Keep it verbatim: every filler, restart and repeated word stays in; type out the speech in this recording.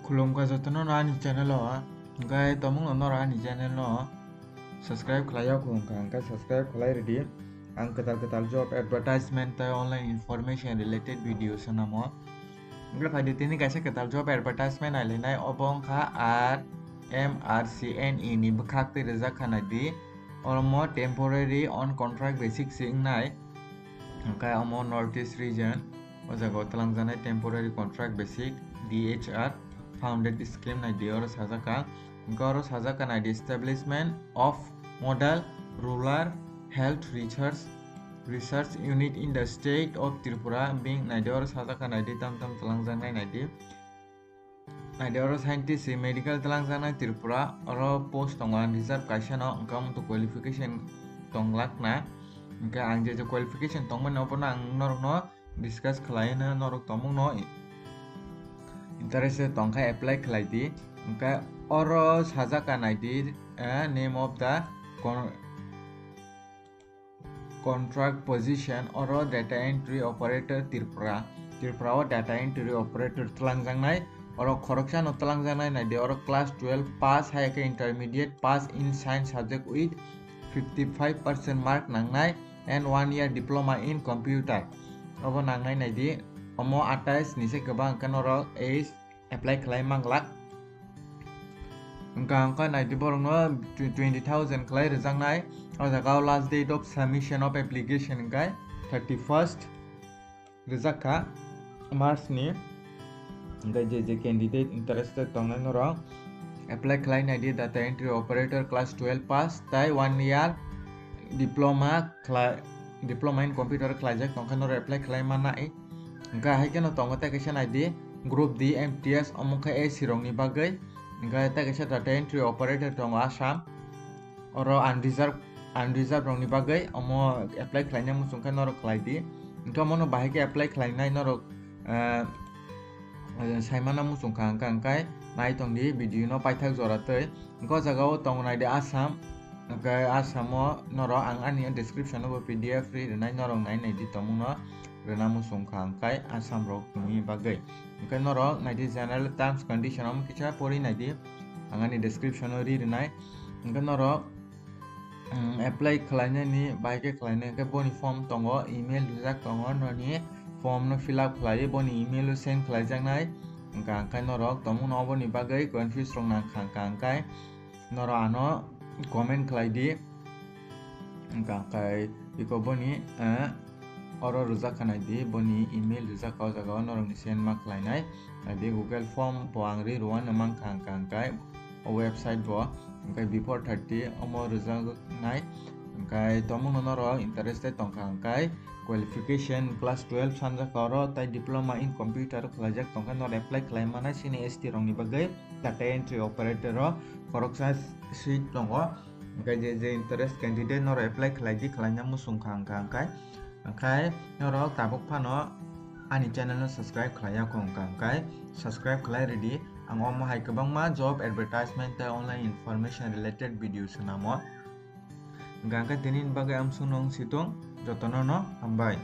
Khulumkha jotono no ani channel o, hwnkhe tomungno norok ani channel no subscribe khlai ya kho wngkha, hwnkhe subscribe khlai rwdi. Ang kwtal kwtal job advertisement tei online information related video swnamo. Hwnkhe phaidi tini kaisa kwtal job advertisement nailainai, obo wngkha R M R C N E ni bwkhak twi rwjak kha, naidi. Oromo temporary on contract basis se wngnai. Hwnkhe omo North East region, o jaga o twlangjaknai temporary contract basis, D H R, founded scheme naidi oro sajak kha. Hwnkhe oro sajak kha naidi, establishment of model rural health research, research unit in the state of Tripura, bini naidi oro sajak kha naidi, tam tam twlangjaknai naidi. Naidi oro scientist se medical twlangjaknai Tripura, oro post tongo unreserved kaisa no, hwnkhe omo to qualification tonglak na. Hwnkhe ang je je qualification tongmani obono ang norokno discuss khlai na, norok tomungno interested tongkha apply khlai di. Hwnkhe oro sajak kha naidi, eh, name of the con-, contract position, oro data entry operator Tripura. Tripura o data entry operator twlangjaknai. Oro khoroksano twlangjaknai naidi, oro class twelve pass, hai khe intermediate pass in science subject with fifty five percent mark nangnai and one year diploma in computer. Obo nangnai naidi, omo atais ni se kwbang khe norok age apply khlai manglak. Hwnkha hwnkha naidi, borokno tw-, twenty thousand khlai rwjaknai. O jaga o last date of submission of application hwnkhe thirty first rwjak kha March ni. Hwnkhe je je candidate interested tongnai norok apply khlai naidi, data entry operator class twelve pass tei one year diploma khlai, diploma in computer khlaijak tongkha norok apply khlai mannai. Hwnkhe hai kheno tongo tei kaisa naidi, Group D M T S, omo khe A C rokni bagwi. Hwnkhe tei kaisa data entry operator tongo Assam, oro unreserved, unreserved rokni bagwi omo apply khlaina muchung khe norok khlai di. Hwnkhe omono bahai khe apply khlainai norok, eh, saimano muchung kha hwnkhe, hwnkhe nai tong di video no paithak jora twi. Hwnkhe o jaga o tongo naidi Assam, hwnkhe Assam o norok ang ani description o bo P D F ri rwnai, norok nai nai di tongmung no rwna muchung kha hwnkhe Assam rok tongmani bagwi. Hwnkhe norok nai di general terms condition omo kisa pori nai di, ang ani description o ri rwnai. Hwnkhe norok, mm, apply khlainani bai khe khlainai hwnkhe boni form tongo, email rijak tongo, noni form no fill up khlaiwi boni email o send khlaijaknai. Hwnkha hwnkhe norok tongmung no oboni bagwi confuse rok nang kha hwnkha hwnkhe norok ano comment khlai di. Hwnkha hwnkhe iko boni, eh, oro rwjak kha nai di, boni email rwjak kha o jaga o norokni send ma khlainai. Nai di Google form bo ang ri rwna mang kha hwnkha hwnkhe o website bo, hwnkhe before thirty omo rwjaknai. Hwnkhe tongmung no norok interested tongkha hwnkhe qualification class twelve sanjak oro tei diploma in computer khlaijak tongkha norok apply khlai manai sini S T rokni bagwi data entry operator o khoroksa seat tongo. Hwnkhe je je interest candidate norok apply khlai di, khlaina muchung kha hwnkha hwnkhe, hwnkhe norok tabuk phano ani channel no subscribe khlai ya kho hwnkha hwnkhe subscribe khlai rwdi. Ang omo hai kwbangma job advertisement tei online information related video swnamo. Hwnkha hwnkhe tini bagwi amsukno wng situng, jotono no hambai.